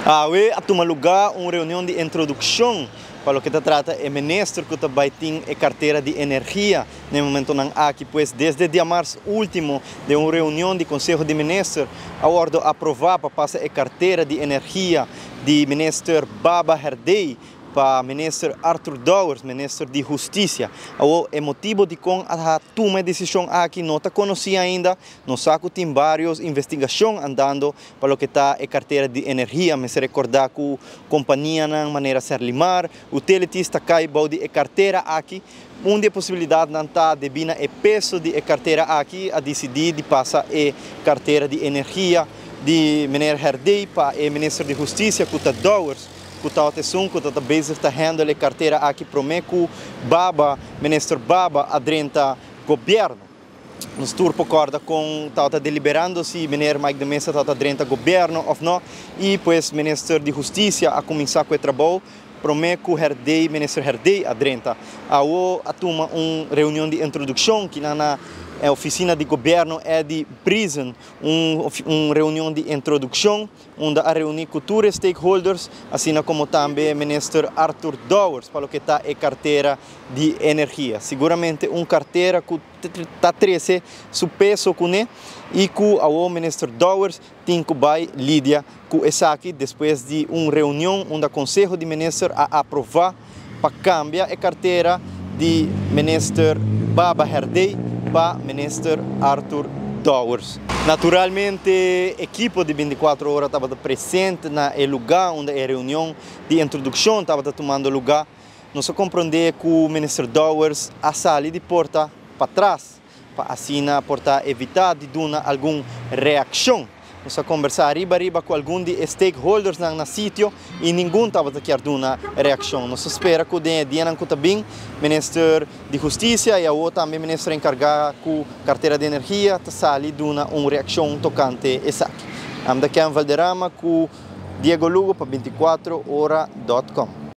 Awe a tuma lugá un reunion di introdukshon pa loke ta trata e minister ku ta bai tin e kartera di energia na e momentonan aki. Pues desde diamars último den un reunion di Konseho di Minister a wòrdu aprová pa pasa e kartera di energia di minister Baba Herdey pa minister Arthur Dowers, minister di Hustisia. Awor e motibo dikon a tuma e desishon aki no ta konosí ainda. Nos sa ku tin vários investigashon andando pa loke ta e kartera di energia. Mester rekordá ku kompanianan manera Serlimar, Utilities ta kai bou di e kartera aki. Un di e posibilidatnan ta debí na e peso di e kartera aki a disidí di pasa e kartera di energia di meneer Herdey pa e minister di Hustisia ku ta Dowers, ku tabata esun ku ta ta bezig ta handle e kartera aki promé ku Baba, minister Baba a drenta gobièrnu. Nos tur por corda con tabata deliberando si meneer Mike de Meza tabata drenta gobierno of no y pues minister di Husticia a cuminsa cu e trabou prome cu Herdey, minister Herdey a drenta. Awo a tuma un reunion di introduccion kinan na e oficina di gobierno Eddy Briesen, un reunion di introduccion unda a reuni cu tur e stakeholders asina como tambe minister Arthur Dowers pa loke ta e cartera di energia. Siguramente un cartera cu ta trece su peso cune y cu awo Minister Dowers tin cu bay lidia cu esaki despues di un reunion unda Conseho di Minister a aprova pa cambia e cartera di Minister Baba Herdey pa Minister Arthur Dowers. Naturalmente ekipo di 24 Ora tabata presente na e luga unda e reunion di introduccion tabata tumando luga. Nos a comprende cu Minister Dowers a sali di porta patras pa asina por ta evita di duna algun reaccion. Nos a conversa ariba ariba cu algun di e stakeholders nan na sitio y ningun tabata kier duna reaccion. Nos ta spera cu den e dianan cu ta bin, Minister di Husticia y awo tambe Minister encarga cu cartera di energia ta sali duna un reaccion tocante esaki. Ami ta Ken Valderrama cu Diego Lugo pa 24ora.com.